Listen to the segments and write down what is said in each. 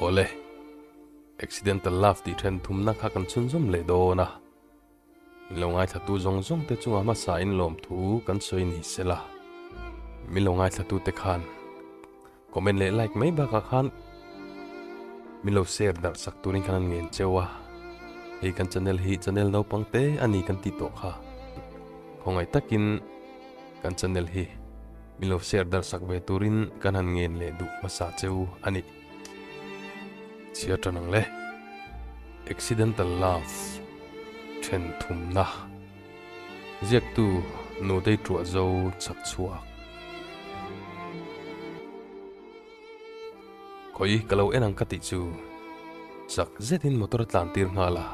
Awle, Accidental Love tih then thumna kha kan chhunzawm leh dawn a. Min lo ngaithlatu zawng zawng te chunga hmasa in lawmthu kan sawi ni sela. Min lo ngaithlatu te khan comment leh like mai bakah khan min lo share darh sak turin khan an ngen cheu a. Hei kan channel hi channel naupang te a ni kan tih tawh kha. Khawngaih takin kan channel hi min lo share darh sak ve turin kan han ngen leh duh hmasa cheu a ni. Chhiar tan ang le. Accidental Love then thumna ziaktu Nutei Truah Zo chak chhuak. Khawi ka lo en ang ka tih chu chak zetin motor a tlan tir nghal a,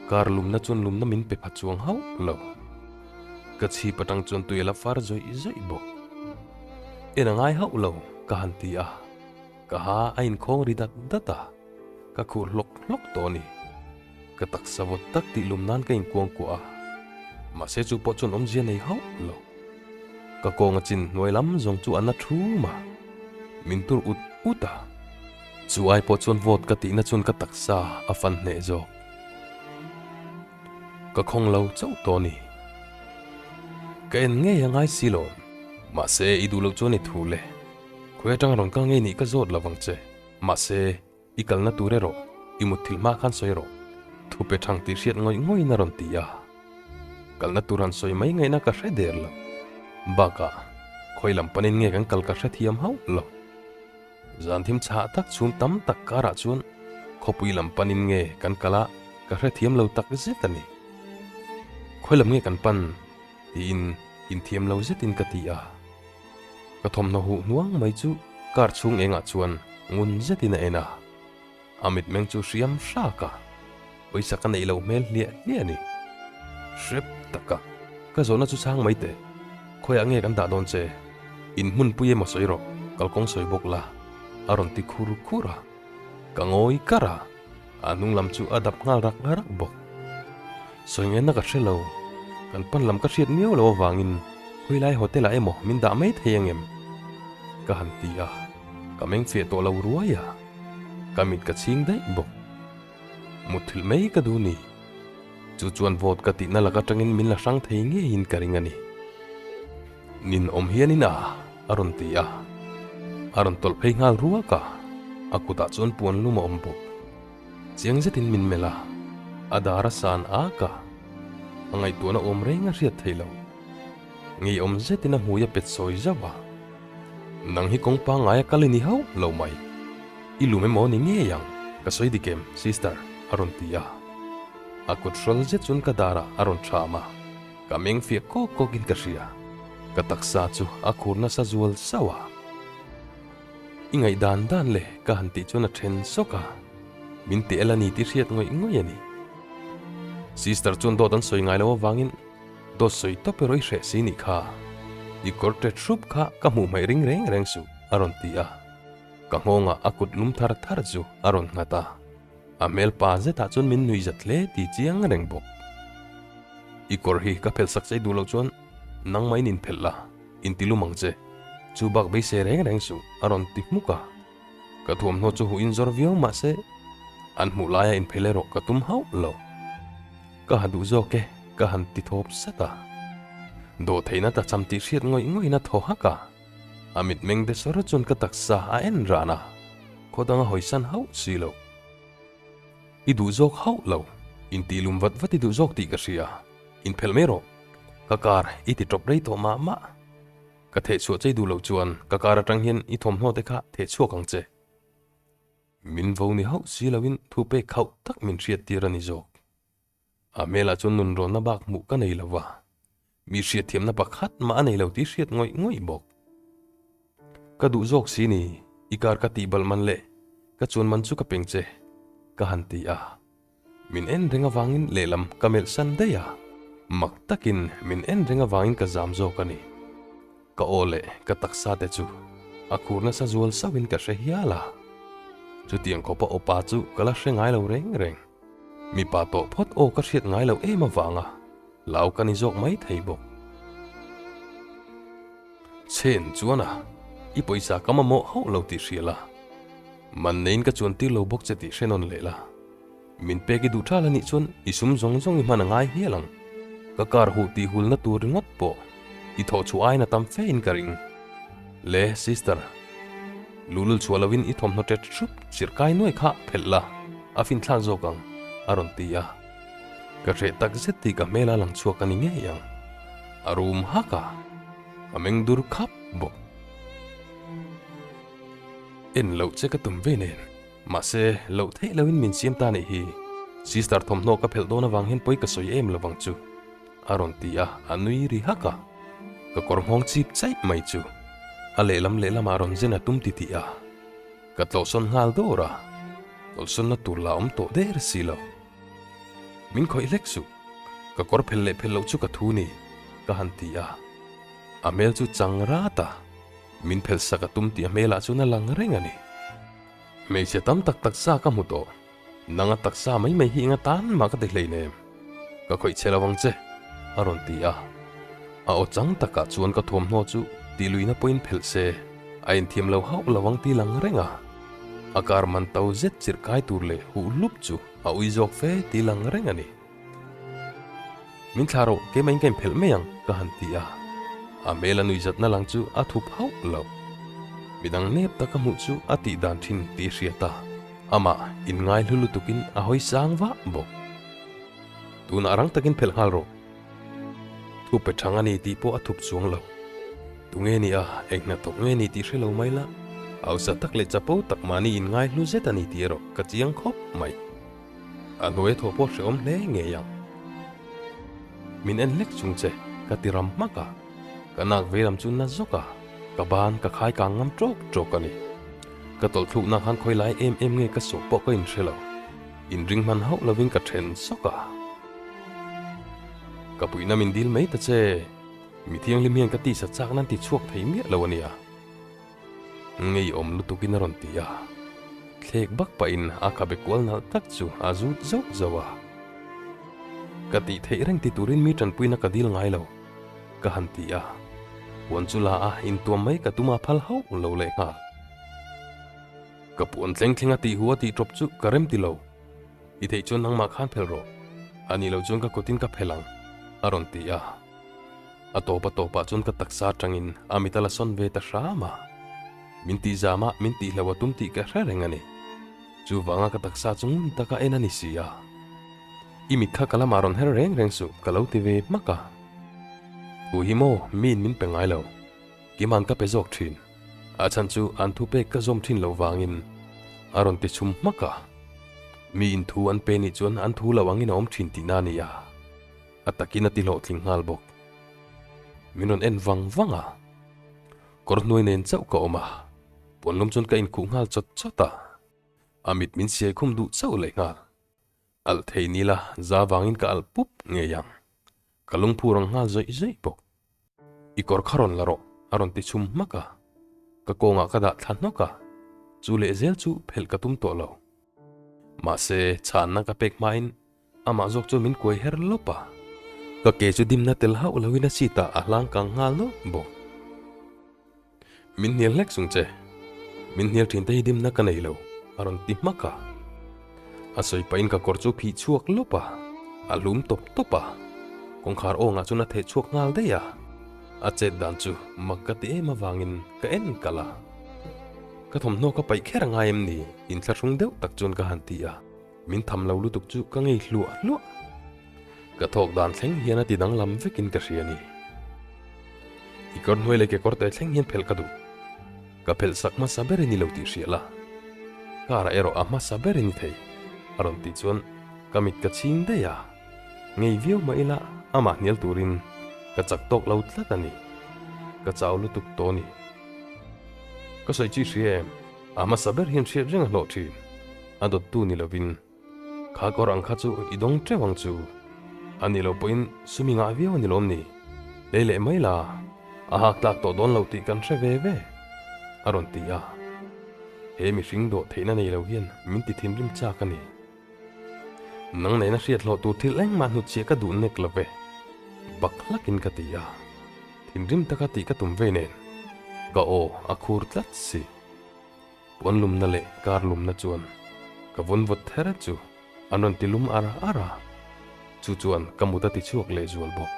car lumna chuan lumna min pe pha chuang hauh lo. Ka chhip atang chuan tui a la far zawih zawih bawk. En a ngai hauh lo ka han ti a. Ka ha a inkhawng ri dat dat a, ka khur hlawk hlawk tawh a ni. Ka taksa vawt tak tih lum nan ka inkuang kuah a, mahse chu pawh chuan awmzia nei hauh lo. Ka kawng a chin hnuai lam zawng chu a na thum a, min tur ut ut a. Chu ai pawh chuan vawt ka tihna chuan ka taksa a fan hneh zawk. Ka khawng lo chauh tawh a ni. Ka en ngei a ngai si lo, mahse i duh loh chuan i thu le. Khawi atanga rawn kal ngei nih ka zawt lo vang che. Mahse, i kalna tur erawh i mutthilh hma khan sawi rawh. Thu pe thang tih hriat ngawih ngawihin a rawn ti a. Kalna tur han sawi mai ngaihna ka hre der lo. Bakah, khawi lam panin nge kan kal ka hrethiam hauh lo. Zan thim chhah tak chhum tam tak karah chuan khawpui lam panin nge kan kal a ka hrethiam lo tak zet a ni. Khawi lam nge kan pan? Tiin inthiam lo zetin ka ti a. Ka thawmhnaw huh hnuang mai chu car chhung engah chuan ngun zetin a en a. A mitmeng chu hriam hrak a, pawisa ka neih loh hmel hliah hliah a ni. Hrep taka ka zawhna chu chhang mai teh, khawiah nge kan dah dawn che? In hmunpui emaw sawi rawh, kalkawng sawi bawk la, a rawn ti khur khur a. Ka ngawi kar a, a hnung lam chu a dap nghal rak rak bawk. Sawi ngenna ka hre lo, kan pan lam ka hriat miau lo avangin khawilai hotel ah emaw min dah mai thei angem? Ka han ti a, ka meng fiah tawh lo ruai a, ka mit ka chhing daih bawk. Mutthilh mai ka duh ni. Chu chuan vote ka tihna lak atangin min la hrang thei ngeiin ka ring a ni. Nin awm hianin a, a rawn ti a. A rawn tawlh phei nghal ruak a, a kutah chuan puan lum a awm bawk. Chiang zetin min melh a, a dar a san ak a, a ngaihtuahna awm reng a hriat theih lo. Ngeiawm zetin a hmui a pet sawi zauh a, Nang hi kawng pangngai a kal i ni hauh lo mai. I lum emaw ni ngei ang, ka sawi dik em, sister? a rawn ti a. A kut hrawl zet chuan ka darah a rawn ṭham a, ka meng fiah kawk kawkin ka hria. Ka taksa chu a khur nasa zual sauh a. I ngaih dan dan le ka han tih chuan a then sawk a, min ti el a ni tih hriat ngawih ngawih a ni. Sister chuan dawt an sawi ngai lo avangin dawt sawi tawp erawh i hreh si nih kha, i kawr ṭet hrup kha ka hmuh hmaih ring reng reng suh a rawn ti a. Ka nghawngah a kut lum thar thar chu a rawn nghat a, a hmel pa zetah chuan min nuih zat hle ti chiang reng bawk. I kawr hi ka phelh sak chei duh loh chuan nangmah in inphelh la, inti lum ang che. Chu bak beisei reng reng suh a rawn ti hmuk a. Ka thuamhnaw chu huh inzawr viau mah se an hmuh laia inphelh erawh ka tum hauh lo. Ka ha duh zawk e ka han ti thawp sat a. Dawhtheihna tlachham tih hriat ngawih ngawih in a thaw hak a. A mitmeng de sawr chuan ka taksa a en ran a, khaw dang a hawisan hauh si lo. I duh zawk hauh lo, intih lum vat vat i duh zawk tih ka hria, inphelh mai rawh. Ka kar i ti tawp rei tawh mah mah. Ka thehchhuah chei duh loh chuan ka kar atang hian i thawmhnaw te kha thehchhuak ang che. Min vo ni hauh si loin thu pek khauh tak min hriat tir a ni zawk. A hmelah chuan nunrawnna bak hmuh ka nei lo va, mi hriatthiamna pakhat mah a nei lo tih hriat ngawih ngawih bawk. Ka duh zawk si ni, i kar ka tih balh man leh ka chuan man chu ka peng che, ka han ti a. Min en reng avangin lehlam ka melh san daih a, mak takin min en reng avangin ka zam zawk a ni. Ka aw leh ka taksa te chu a khur nasa zual sauhin ka hre hial a, chutiang khawpa awpa chu ka la hre ngai lo reng reng. Mipa tawh phawt aw ka hriat ngai loh em avanga lau ka ni zawk mai thei bawk. Chen chuan a, i pawisa ka mamawh hauh lo tih hria la. Man neiin ka chuan tir lo bawk che tih hre nawn leh la. Min pek i duh thal a nih chuan i sum zawng zawng i hman a ngai hial ang. Ka car huh tih hulna tur ringawt pawh i thawh chhuah aiin a tam fe in ka ring. Le, sister. Luhlul chhuah lovin i thawmhnaw ṭet hrup chirh kai nuai kha phelh la, a finthlak zawk ang, a rawn ti a. Ka hreh tak zet tih ka hmel a lang chhuak a ni ngei ang. A rum hak a, a meng dur khap bawk. En loh che ka tum ve nen, mahse loh theih lohin min siam ta nih hi. Sister thawmhnaw ka phelh dawn avang hian pawi ka sawi em lovang chu, a rawn ti a, a nui ri hak a. Ka kawr nghawng chip chaih mai chu a lehlam lehlamah rawn zen a tum ti tih a, ka tlawhsawn nghal dawr a, tawlhsawnna tur la awm tawh der si lo. Min khawih hlek suh, ka kawr phel leh phel loh chu ka thu ni, ka han ti a. A hmel chu chang rat a, min phel sak a tum tih a hmelah chuan a lang reng a ni. Hmeichhe tam tak taksa ka hmu tawh, nanga taksa mai mai hi enga tan mah ka ti hleinem, ka khawih chhe lo ang che, a rawn ti a. A aw chang takah chuan ka thuamhnaw chu tihluihna pawhin phelh se, a inthiam lo hauh lo ang ti lang reng a. A kar man to zet chirh kai tur leh huh hlup chu a ui zawk fe ti lang reng a ni. Min thlah rawh, keimahin ka inphelh mai ang, ka han ti a. A hmel a nuihzatna lang chu a thup hauh lo. Midang nep tak a hmuh chu a tih dan thin tih a hriat a, amah inngai hlu lutukin a hawi sang vah bawk. Tunah rang takin phelh nghal rawh. Thu pe thang a ni tih pawh a thup chuang lo. Tunge ni a, eng hnathawk nge ni tih hre lo mai la, hausa tak leh chapo tak mahni inngai hlu zet a ni tih erawh ka chiang khawp mai. A hnuai thaw pawh hrehawm hle ngei ang. Min en hlek chung che, ka ti ram hmak a. Ka nak vei lam chu na zawk a, ka ban ka khai kang ngam tawk tawk a ni. Ka tawlhthlukna khan khawi lai em em nge ka sawh pawh ka inhre lo. Inring hman hauh lovin ka then sawk a. Ka puihna min dil mai ta che, mi thianghlim hian ka tisa chak nan ti chhuak thei miah lo a nia. Ngeiawm lutukin a rawn ti a, thlek bak pahin a khabe kual nalh tak chu a zut zauh zauh a. Ka tih theih reng ti turin mi tanpuina ka dil ngai lo, ka han ti a. Puan chu la a, intuam mai ka tum a phal hauh lo leh nghal. Ka puan thleng thleng a tih hu a tih tawp chu ka rem ti lo. I theih chuan nangmah khan phelh rawh, a nih loh chuan ka kutin ka phelh ang, a rawn ti a. A tawp a tawpah chuan ka taksa atangin a mit a la sawn ve ta hram a. Min tih zamah min tih hlo a tum tih ka hre reng a ni. Chuvanga ka taksa chu ngun taka en a ni si a. I mit kha ka lamah rawn her reng reng suh ka lo ti ve hmak a. Thu hi maw miin min pe ngai lo. Kima'n ka pe zawk thin. A chhan chu an thu pek ka zawm thin loh vangin a rawn ti chhum hmak a. Miin thu an pe nih chuan an thu lo angin a awm thin tihna a ni a. A takin a ti hlawhtling nghal bawk. Min rawn en vang vang a, kawr hnuai nen chauh ka awm a, puanlum chuan ka inkhuh nghal chawt chawt a, a mit min siai khum duh chauh leh nghal. Alh thei ni la, za vangin ka alh pup ngei ang. Ka lungphu rang nghal zawih zawih bawk. I kawr kha rawn la rawh, a rawn ti chhum hmak a, ka kawngah ka dah thla hnawk a, chu lehzel chu phelh ka tum tawh lo. Mahse, chhanna ka pek hmain Amah zawk chu min kuai her lawp a, ka ke chu dimna tel hauh loin a seat ah a hlang kang nghal nawlh bawk. Min hnial hlek chung che, min hnial thin te hi dimna ka nei lo, a rawn ti hmak a. A sawi pahin ka kawr chu phih chhuak lawp a, a hlum tawp tawp a, kawngkhar awngah chuan a theh chhuak nghal daih a. A chet dan chu mak ka ti em avangin ka en kalh a. Ka thawmhnaw ka paih kher angai em ni? Inthlahrung deuh tak chuan ka han ti a. Min tham lo lutuk chu ka ngei hluah hluah. Ka thawk dan thleng hian a ti danglam vekin ka hria a ni. I kawr hnuai leh kekawr te thleng hian phelh ka duh. Ka phelh sak hmasa ber i ni lo tih hria la. Car ah erawh a hmasa ber i ni thei, a rawn tih chuan ka mit ka chhing daih a. Ngei viau mah ila amah hnial turin ka chak tawk lo tlat a ni. Ka chau lutuk tawh a ni. Ka sawi chi hria em? A hmasa ber hian hriat reng a hlawh thin. A dawttu ni lovin, Kha kawr ang kha chu i dawng teuh ang chu. A nih loh pawhin sumi ngah viau a ni lawm ni? Lei leh mai la, a hak tlak tawh dawn lo tih kan hre ve ve, a rawn ti a. He mihring dawh theihna nei lo hian min ti thinrim chak a ni. Nang nena hriat hlawh tur thil engmah hnutchhiah ka duh nek lo ve, bak hlakin ka ti a. Thinrim taka tih ka tum vei nen, ka aw a khur tlat si. Puan lumna leh kar lumna chuan ka vun vawt ther chu an rawn ti lum ar ar a, chu chuan ka mut a ti chhuak leh zual bawk.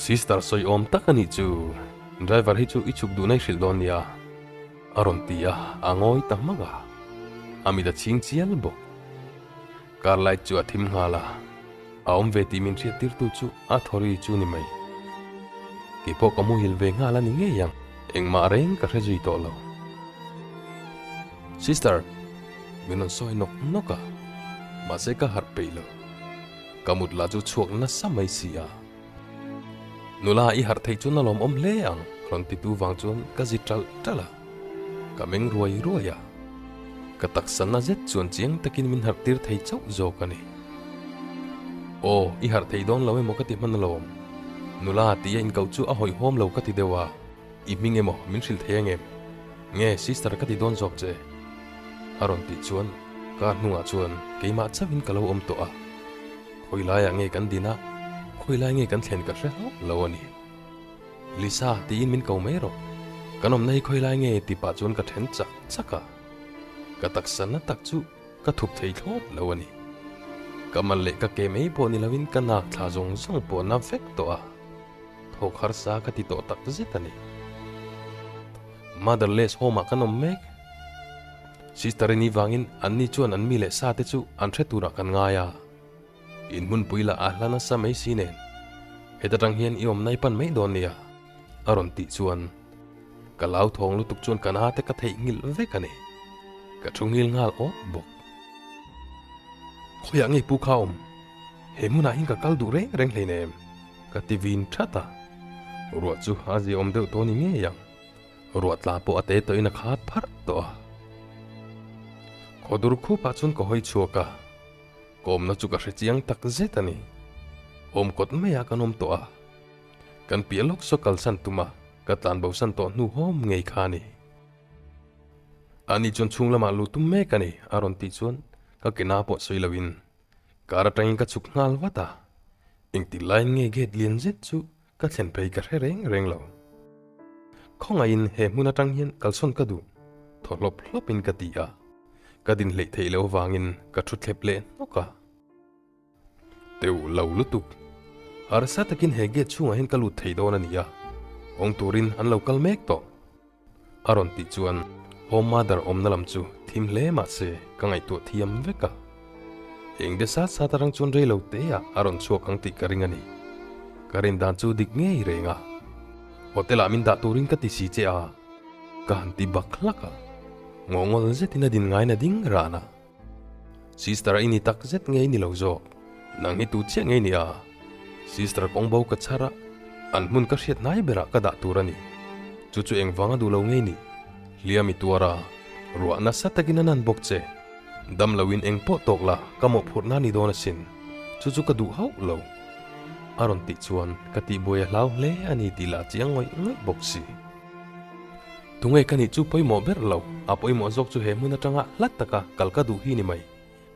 Sister sawi awm tak a nih chu, driver hi chu i chhuk duhna i hrilh dawn nia, a rawn ti a, a ngawi ta hmak a, a mit a chhing chial bawk. Car light chu a thim nghal a, a awm ve tih min hriat tirtu chu a thawri chu ni mai. Kei pawh ka muhil ve nghal a ni ngei ang, engmah reng ka hre zui tawh lo. Sister, min rawn sawi nawk nawk a, mahse ka harh peih lo. Ka mut lah chu chhuak nasa mai si a. Nula i harh theih chuan a lawmawm hle ang, rawn titu vang chuan ka zi ṭalh ṭalh a, ka meng ruai ruai a. Ka taksa na zet chuan chiang takin min harh tir thei chauh zawk a ni. Aw, i harh thei dawn lo emaw ka ti hman alawm. Nula tih a inkoh chu a hawihhawm lo ka ti deuh a, i hming emaw min hrilh thei angem? Nge sister ka ti dawn zawk che? A rawn tih chuan car hnungah chuan keimah chauhin ka lo awm tawh a. Khawi laiah nge kan din a, khawi lai nge kan thlen ka hre hlauh lo a ni. Lisa, tiin min ko mai rawh. Kan awmna hi khawi lai nge ti pah chuan ka then chak chak a. Ka taksa na tak chu ka thup thei thlawt lo a ni. Ka mal leh ka ke mai pawh ni loin ka nak thla zawng zawng pawh na vek tawh a. Thawk harsa ka ti tawh tak zet a ni. Motherless home ah kan awm mek. Sister i nih vangin anni chuan an mi leh sa te chu an hre turah kan ngai a. In hmunpui lah a hla nasa mai si nen. Heta tang hian i awm nai pan mai dawn nia, a rawn tih chuan ka lau thawng lutuk chuan ka na te ka theih nghilh vek a ni. Ka thu nghil nghal awt bawk. Khawiah ngei pu kha awm? He hmunah hian ka kal duh reng reng hleinem, ka ti vin that a. Ruah chu a ziaawm deuh tawh ni ngei ang. Ruah tla pawh a te tawhin a khat pharh tawh a. Khawdur khupah chuan ka hawi chhuak a, ka awmna chu ka hre chiang tak zet a ni. Awm kawt maiah kan awm tawh a, kan piah lawk saw kalsan tum a, ka tlan bosan tawh hnuhawm ngei kha a ni. Ani chuan chhung lamah luh tum mek a ni, a rawn tih chuan ka ke na pawh sawi loin car atangin ka chhuk nghal vat a, engtik laiin nge gate lian zet chu Ka thlen phei ka hre reng reng lo. Khawngaihin he hmun atang hian kalsawn ka duh, thaw hlawp hlawpin ka ti a. Ka din hleih theih loh avangin ka thu thlep leh hnawk a. Teuh lo lutuk. Harsa takin he gate chhungah hian ka lut thei dawn a ni a, awng turin an lo kal mek tawh. A rawn tih chuan Home Mother awmna lam chu thim hle mah se ka ngaihtuah thiam vek a. Eng de sat sat atang chuan rei lo te ah a rawn chhuak ang tih ka ring a ni. Ka rin dan chu dik ngei reng a. Hotel ah min dah turin ka ti si che a, ka han ti bak hlak a. Ngawhngawl zetin a din ngaina ding ran a. Sister i ni tak zet ngei ni lo zawk, nang hi tu chiah ngei ni a? Sister kawng bo ka chhar a, an hmun ka hriat hnai berah ka dah tur a ni. Chu chu engvang a duh lo ngei ni? Hliam i tuar a, ruah nasa takin a nan bawk che. Dam loin eng pawh tawk la, ka mawhphurhna ni dawn asin. Chu chu ka duh hauh lo. A rawn tih chuan ka tihbuai a hlau hle a ni tih lah chiang ngawih ngawih bawk si. Tunge ka nih chu pawimawh ber lo, a pawimawh zawk chu he hmun atanga hla taka kal ka duh hi ni mai,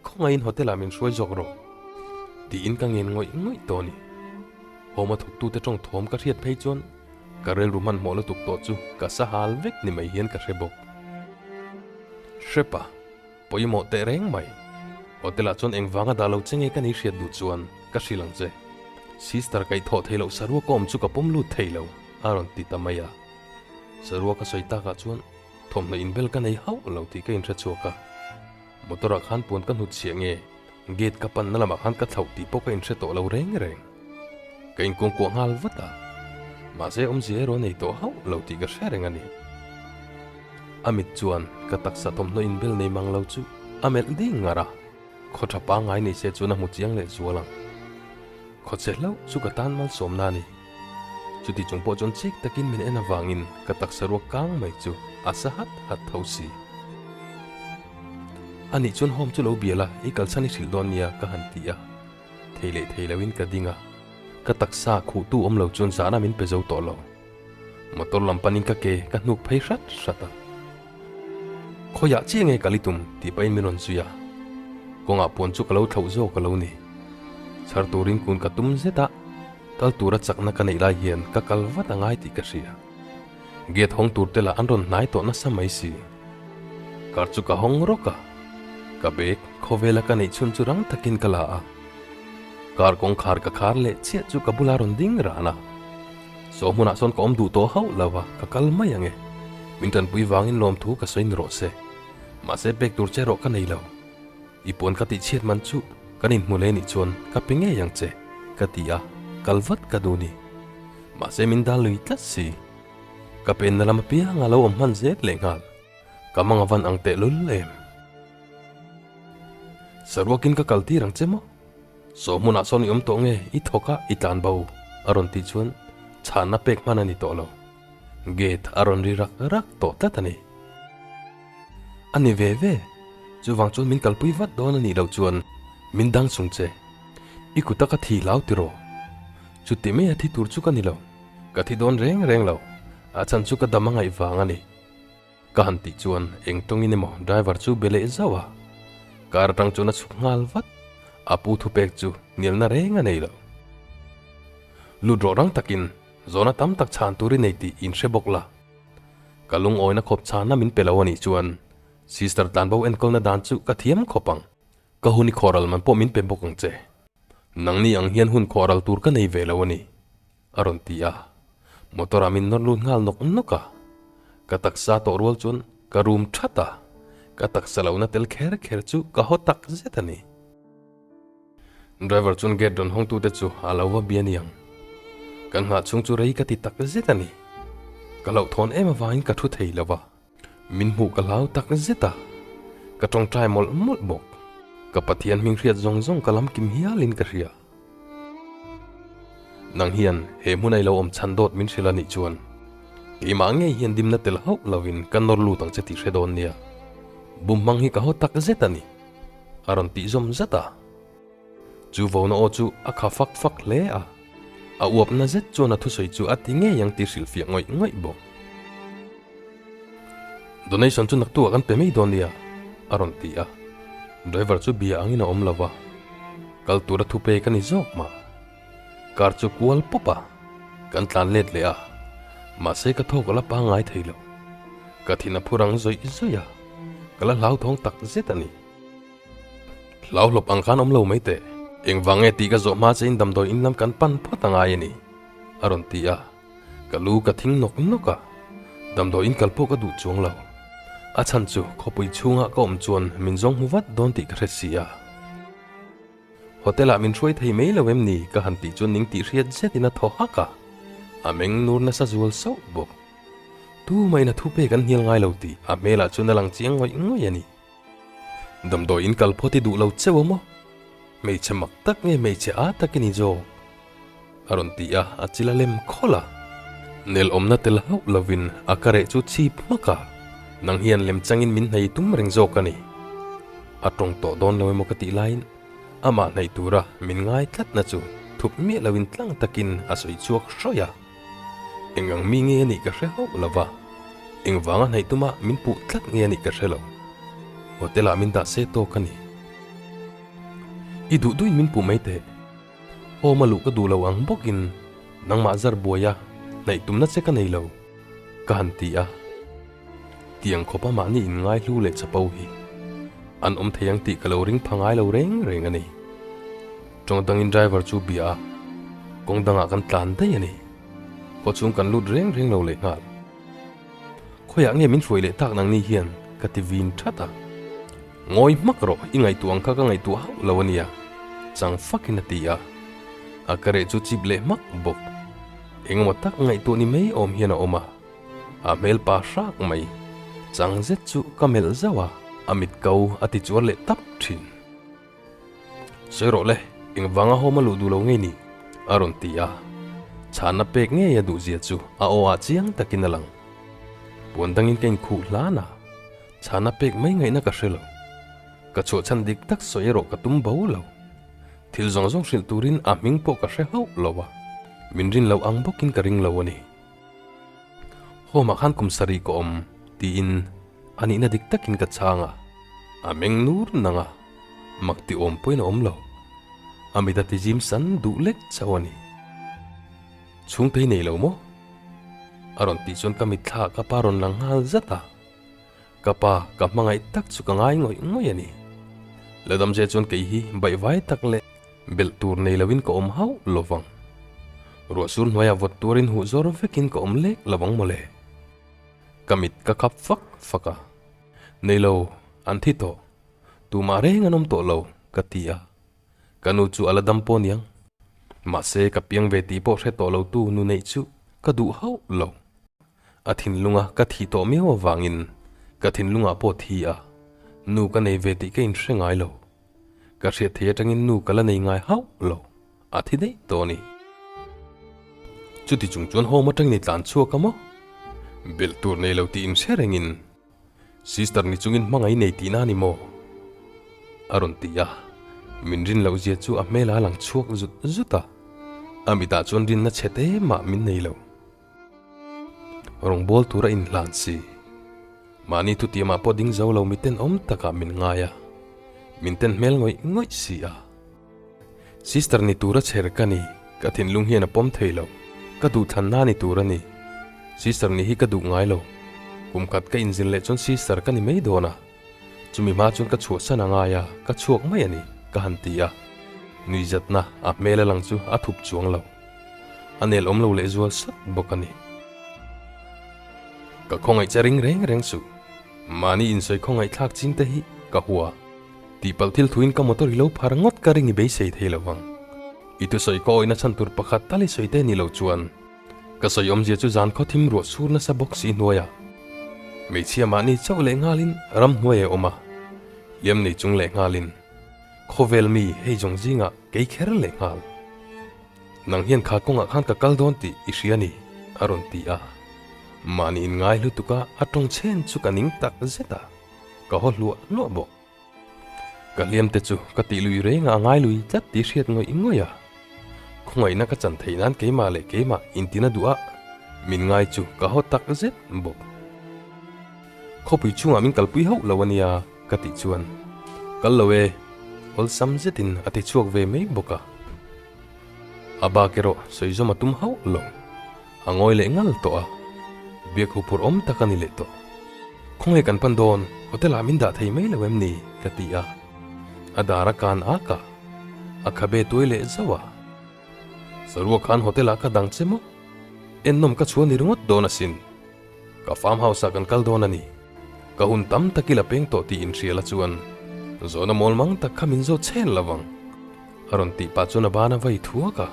khawngaihin hotel ah min hruai zawk rawh. Tiin ka ngen ngawih ngawih tawh a ni. Home a thawktute tawng thawm ka hriat phei chuan ka rilru hmanhmawh lutuk tawh chu ka sa hal vek ni mai hian ka hre bawk. Hrepa, pawimawh teh reng mai. Hotel ah chuan engvanga dah lo che nge ka ni hriat duh chuan ka hrilh ang che. Sister kaihthawh theih loh saruak awm chu ka pawm lut thei lo, a rawn ti ta mai a. Sarua ka sawi takah chuan thawmhnaw inbel ka nei hauh lo tih ka inhre chhuak a. Motor ah khan puan ka hnut chhiah nge gate ka panna lamah khan ka thlauh tih pawh ka inhre tawh lo reng reng. Ka inkuangkuah nghal vat a, mahse awmzia erawh a nei tawh hauh lo tih ka hre reng a ni. A mit chuan ka taksa thawmhnaw inbel nei mang lo chu a melh ding ngar a. Khaw tha pangngai nei se chuan a hmu chiang leh zual ang. Khaw che hlauh chu ka tan malsawmna a ni. Chuti chung pawh chuan chik takin min en avangin ka taksa ruak kang mai chu a sa hat hat tho si. A nih chuan home chu lo bial a, i kalchhan i hrilh dawn nia ka han ti a. Thei leh thei loin ka ding a, ka taksa khuhtu awm lo chuan zahna min pe zo tawh lo. Motor lam panin ka ke ka hnuk phei hrat hrat a. Khawiah chiah nge kal i tum tih pahin min rawn zui a. Kawngah puan chu ka lo thlauh zawk a lo ni. Chhar turin kun ka tum zet a, kal tura chakna ka neih lai hian ka kal vat a ngai tih ka hria. Gate hawng tur te lah an rawn hnai tawh nasa mai si. Car chu ka hawng rawk a, ka bag khawvela ka neih chhun chu rang takin ka la a. Car kawngkhar ka khar leh chiah chu ka bula rawn ding ran a. Saw hmunah sawn ka awm duh tawh hauh lo a, ka kal mai ang e. Min tanpui vangin lawmthu ka sawi ni rawh se. Mahse pek tur che erawh ka nei lo. I puan ka tih chhiat man chu kan inhmu leh nih chuan ka pe ngei ang che, ka ti a, kal vat ka duh ni. Mahse min dal lui tlat si. Ka penna lam apiang a lo awm hman zet leh nghal. Ka mang a van ang teh lul em. Saruakin ka kal tir ang che maw? Saw hmunah sawn i awm tawh nge i thawk a i tlan bo? a rawn tih chuan chhanna pek hman a ni tawh lo. Gate a rawn ri rak rak tawh tlat a ni. A ni ve ve, chuvang chuan min kalpui vat dawn a nih loh chuan min dang chung che. I kuta ka thi hlau tiraw? Chuti mai a thi tur chu ka ni lo. Ka thi dawn reng reng lo, a chhan chu ka dam a ngaih vang a ni. Ka han tih chuan eng tawngin emaw driver chu be leh zauh a, car atang chuan a chhuk nghal vat. A pu thupek chu hnialna reng a nei lo. Lut rawh rang takin zawhna tam tak chhan tur i nei tih inhre bawk la. Ka lungawina khawp chhanna min pe lo a nih chuan sister tlanbo enkawlna dan chu ka thiam khawp ang. Ka hun i khawhral man pawh min pe bawk ang che. Nangni ang hian hun khawhral tur ka nei ve lo a ni, a rawn ti a. Motor ah min nawr lut nghal nawk nawk a. Ka taksa tawh rual chuan ka rum that a, ka taksa lohna tel kher kher chu ka haw tak zet a ni. Driver chuan gate rawn hawngtute chu a lo va bia niang. Kan nghah chhung chu rei ka ti tak zet a ni. Ka hlauhthawn em avangin ka thu thei lo va. Min hmuh ka hlau tak zet a, ka tawngtai mawlh mawlh bawk. Ka Pathian hming hriat zawng zawng ka lam kim hialin ka hria. Nang hian he hmun a i lo awm chhan dawt min hrilh a nih chuan keimah ngei hian dimna tel hauh lovin ka nawr lut ang che tih hre dawn nia. Bum hmang hi ka haw tak zet a ni, a rawn tih zawm zat a. Chu vona aw chu a kha fak fak hle a, a uapna zet chuan a thusawi chu a ti ngei ang tih hrilhfiah ngawih ngawih bawk. Donation chu naktuah kan pe mai dawn nia, a rawn ti a. Driver chu bia angin a awm lo va, kal tura thu pek a ni zawk mah. Car chu kual pawp a, kan tlan let leh a, mahse ka thawk a la pangngai thei lo. Ka thin a phur ang zawih zawih a, ka la hlauthawng tak zet a ni. Hlau hlawp ang khan awm lo mai teh. Engvang nge tih ka zawh hma chein damdawi in lam kan pan phawt a ngai a ni, a rawn ti a. Ka lu ka thing nawk nawk a, damdawi in kal pawh ka duh chuang lo. A chhan chu khawpui chhungah ka awm chuan min zawng hmu vat dawn tih ka hre si a. Hotel ah min hruai thei mai lo em ni ka han tih chuan ning tih hriat zetin a thaw hak a, a meng nur nasa zual sauh bawk. Tumahin a thu pek an hnial ngai lo tih a hmelah chuan a lang chiang ngawih ngawih a ni. Damdawi in kal phawt i duh lo cheu a maw? Hmeichhe mak tak nge hmeichhe a tak i ni zawk? A rawn ti a, a chil a lem khawlh a. Nel awmna tel hauh lovin a ka reh chu chhip hmak a, nang hian lem changin min hnei tum reng zawk a ni. A tawng tawh dawn lo emaw ka tih laiin amah hnaih tura min ngai tlatna chu thup miah loin tlang takin a sawi chhuak hrawih a. Eng ang mi nge a nih ka hre hauh lo va, engvanga hnaih tuma min puh tlat nge a nih ka hre lo. Hotel ah min dah se tawk a ni. I duh duhin min puh mai teh. Home a luh ka duh lo ang bawkin nangmah zar buaia hnaih tumna che ka nei lo, ka han ti a. Tiang khawpa mahni inngai hlu leh chapo hi an awm thei ang tih ka lo ring pha ngai lo reng reng a ni. Tawng dangin driver chu bia a, kawng dangah kan tlan daih a ni. Khawchhung kan lut reng reng lo leh nghal. Khawiah nge min hruai leh tak nangni hian ka ti vin that a. Ngawi hmak rawh, i ngaihtuah ang kha ka ngaihtuah hauh lo a nia, chang fakin a ti a. A ka reh chu chip leh hmak bawk. Engemaw tak ngaihtuah ni mai awm hian a awm a. A hmel pa hrak mai. Chang zet chu ka melh zauh a, a mit ko a ti chuar leh tap thin. Sawi rawh le, engvanga home a luh duh lo ngei ni? a rawn ti a. Chhanna pek ngei a duhzia chu a aw ah chiang takin a lang. Puan dangin ka inkhuh hlan a, chhanna pek mai ngaihna ka hre lo. Ka chhuah chhan dik tak sawi erawh ka tum bo lo. Thil zawng zawng hrilh turin a hming pawh ka hre hauh lo a, min rin loh ang bawkin ka ring lo a ni. Home ah khan kum sarih ka awm tiin a nihna dik takin ka chhang a, a meng nur nang a, mak ti awm pawhin a awm lo. A mit a ti zim san duh lek chauh a ni. Chhungte hi nei lo maw? A rawn tih chuan ka mitthla ah ka pa rawn lang nghal zat a. Ka pa ka hmangaih tak chu ka ngai ngawih ngawih a ni. La dam che chuan kei hi baihvai tak leh belh tur nei loin ka awm hauh lo vang. Ruah sur hnuaiah vawt tuarin huh zawr vekin ka awm lek lo ang mawle. Ka mit ka khap fak fak a. Nei lo, an thi tawh. Tumah reng an awm tawh lo, ka ti a. Ka nu chu a la dam pawh niang. Mahse ka piang ve tih pawh hre tawh lo tu nu neih chu ka duh hauh lo. A thinlunga ka thih tawh miau avangin ka thinlungah pawh thi a, nu ka nei ve tih ka inhre ngai lo. Ka hriat thei atangin nu ka la nei ngai hauh lo, a thi daih tawh a ni. Chuti chung chuan home atangin i tlan chhuak a maw? Belh tur nei lo tih inhre rengin Sister ni chungin hmangaih nei tihna a ni maw? A rawn ti a, min rin loh zia chu a hmel a lang chhuak zut zut a, a mitah chuan rinna chhe te mah min nei lo. Rawngbâwl tura inhlan si. Mahni thutiamah pawh ding zo lo miten awm takah min ngai a, min ten hmel ngawih ngawih si a. Sister ni tura chher ka ni, ka thinlung hian a pawm thei lo. Ka duhthlanna ni tur a ni. Sister ni hi ka duh ngai lo. Kum khat ka inzir leh chuan sister ka ni mai dawn a. Chumi hma chuan ka chhuahsan a ngai a, ka chhuak mai a ni, ka han ti a. Nuihzatna a hmel a lang chu a thup chuang lo. A nel awm lo lehzual sat bawk a ni. Ka khawngaih che ring reng reng suh. Mahni insawi khawngaih thlak ching te hi ka hua. Tihpalh thil thuin ka motor i lo phar ngawt ka ring i beisei thei lo vang. I thusawi ka awihna chhan tur pakhat tal i sawi te ni lo chuan ka sawi awmzia chu zan khaw thim ruah sur nasa bawk si hnuaiah hmeichhia mahni chauh leh nghalin ramhnuai a awm a, hliam nei chung leh nghalin khawvel mi hei zawng zingah kei kher leh nghal. Nang hian kha kawngah khan ka kal dawn tih i hria ni, a rawn ti a. Mahni inngai lutuka a tawng chhen chu ka ning tak zet a, ka haw hluah hluah bawk. Ka hliam te chu ka tih lui reng a, a ngai lui tlat tih hriat ngawih ngawih a. Khawngaihna ka chan theih nan keimah leh keimah intina duh a, min ngai chu ka haw tak zet bawk. Khawpui chhungah min kalpui hauh lo a nia ka tih chuan, Kal lo e, awlsam zetin a ti chhuak ve mai bawk a. A bak erawh sawi zawm a tum hauh lo. A ngawi leh ngal tawh a, biak huphurh awm tak a ni leh tawh. Khawnge kan pan dawn, hotel ah min dah thei mai lo em ni? ka ti a. A dar a kan ak a, a khabe tuai leh zauh a. Saruak khan hotel ah ka dang che maw? Ennawm ka chhuah ni ringawt dawn asin. Ka farm house ah kan kal dawn a ni. Ka hun tam tak ila peng tawh tih inhrial a chuan zawhna mawl mang tak kha min zawt chhen lo vang. A rawn tih pah chuan a ban a vai thuak a.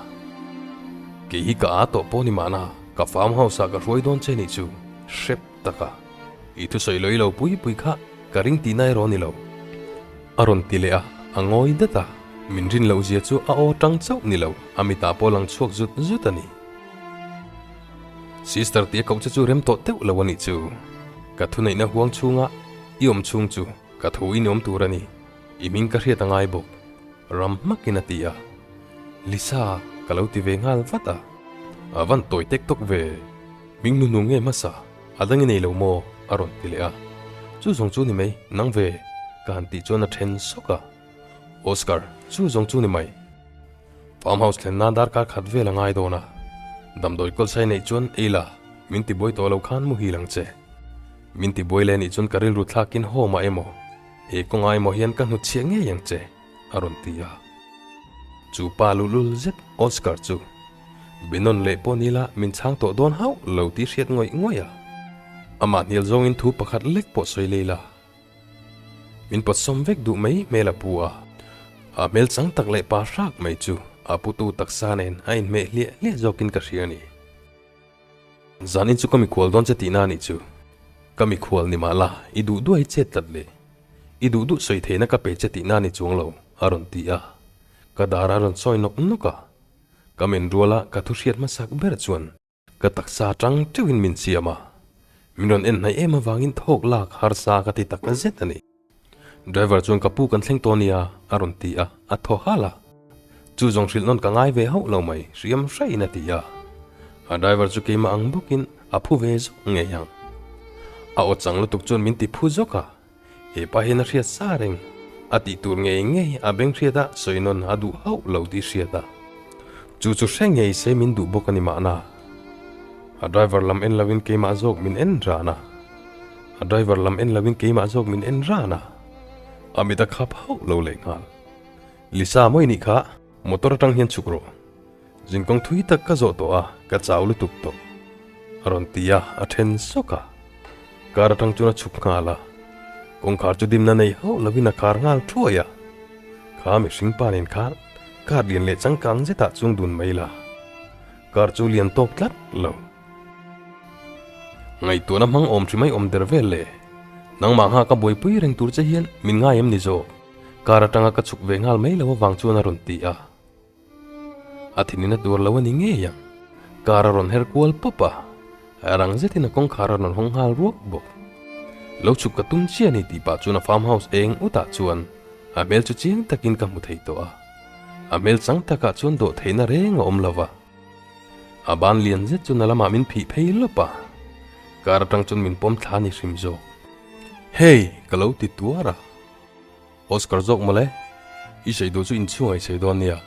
Kei hi ka aa tawh pawh ni mahna ka farm house ah ka hruai dawn che nih chu hrep tak a. I thusawi lawilo pui pui kha ka ring tihna erawh ni lo. A rawn ti leh a, a ngawi dat a. Min rin loh zia chu a aw tang chauh ni lo, a mitah pawh lang chhuak zut zut a ni. Sister tih a koh che chu rem tawh teuh lo a nih chu. Ka thuneihna huang chhunga i awm chhung chu ka thu i ni awm tur a ni. I hming ka hriat a ngai bawk. Ram hmakin a ti a. Lisa, ka lo ti ve nghal vat a. A van tawi tek tawk ve. Hming hnuhnung nge hmasa? A dang i nei lo maw? a rawn ti leh a. Chu zawng chu ni mai, nang ve, ka han tih chuan a then sawk a. Oscar, chu zawng chu ni mai. Farm house thlen nan darkar khat vel a ngai dawn a, damdawi kawlsai neih chuan ei la, min ti buai tawh lo khan muhil ang che. Min ti buai leh nih chuan ka rilru thlakin haw mah emaw, he kawngah emaw hian ka hnutchhiah ngei ang che, a rawn ti a. Chu pa luhlul zet Oscar chu Benawn leh pawh nila min chhang tawh dawn hauh lo tih hriat ngawih ngawih a, amah hnial zawngin thu pakhat lek pawh sawi lei la. Min pawt sawm vek duh mai hmel a pu a, a hmel chang tak leh pa hrak mai chu a putu taksa nen a inhmeh hliah hliah zawkin ka hria a ni. Zanin chu ka mikhual dawn che tihna a nih chu. Ka mikhual ni mah la, i duh duh a i chet tlat le. I duh duh sawi theihna ka pe che tihna a ni chuang lo, a rawn ti a. Ka dar a rawn sawi nawk nawk a. Ka men ruala ka thu hriat hmasak ber chuan Ka taksa tang teuhin min siam a, min rawn en hnaih em avangin thawk lak harsa ka ti tak zet a ni. Driver chuan ka pu kan thleng tawh nia a rawn ti a, a thaw hal a. Chu zawng hrilh nawn ka ngai ve hauh lo mai, hriam hraiin a ti a. A driver chu keimah ang bawkin a phu ve zawk ngei ang. A aw chang lutuk chuan min ti phu zawk a, he pa hian a hriat sa reng. A tih tur ngei ngei a beng hriat a sawi nawn a duh hauh lo tih hriat a. Chu chu hre ngei se min duh bawk a ni mahna. A driver lam en loin keimah zawk min en ran a. A driver lam en lovin keimah zawk min en ran a, a mit a khap hauh lo leh nghal. Lisa mawi nih kha motor atang hian chhuk rawh. Zinkawng thui tak ka zawh tawh a, ka chau lutuk tawh. A rawn ti a, a then sawk a. Car atang chuan a chhuk nghal a, kawngkhar chu dimna nei hauh lovin a khar nghal thuai a. Kha mihring pa nen khan car lian leh changkang zetah chuang dun mai la, car chu lian tawk tlat lo. Ngaihtuahna hmang awm hri mai awm der vel le. Nangmah ngha ka buaipui reng tur che hian min ngai em ni zawk? Car atanga ka chhuk ve nghal mai lo avang chuan a rawn ti a. A thinin a tuar lo a ni ngei ang. Car a rawn her kual pawp a, a rang zetin a kawngkhar a rawn hawng nghal ruak bawk. Lo chhuk ka tum chiah a ni tih pah chuan a farm house eng utah chuan a hmel chu chiang takin ka hmu thei tawh a. A hmel chang takah chuan dawh theihna reng a awm lo va. A ban lian zet chu na lamah min phih phei lawp a, car atang chuan min pawm thla a ni hrim zawk. Hey! Ka lo ti tuar a. Oscar zawk mawle, i sawi duh chu inchhung ah i sawi dawn nia.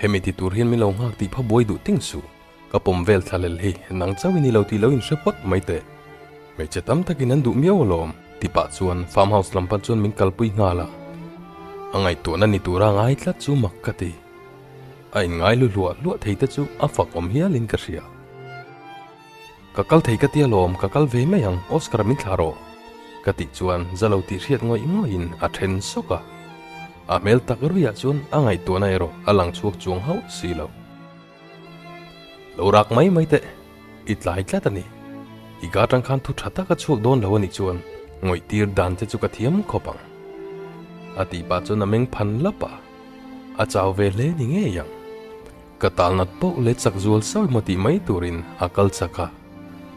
Hemi ti tur hian min lo nghak tih pha buai duh ting suh. Ka pawm vel thla lel hi nang chauhin i lo tih lo inhre phawt mai teh. Hmeichhe tam takin an duh miau alawm. Ti pah chuan farm house lam pan chuan min kalpui nghal a. A ngaihtuahna ni tura ngai tlat chu mak ka ti. A inngai lu hluah hluah thei te chu a fak awm hialin ka hria. Ka kal thei ka ti alawm, ka kal ve mai ang, Oscar min thlah rawh. Ka tih chuan za lo tih hriat ngawih ngawih-in a then sawk a. A hmel tak ruiah chuan a ngaihtuahna erawh a lang chhuak chuang hauh si lo. Lo rak mai mai teh, i tlai tlat a ni. I ka atang khan thu tha tak a chhuak dawn lo a nih chuan ngawih tir dan che chu ka thiam khawp ang. A tih pah chuan a meng phan lap a, a chau ve hle ni ngei ang. Ka tal nat poh leh chak zual sawi maw tih mai turin a kal chak a,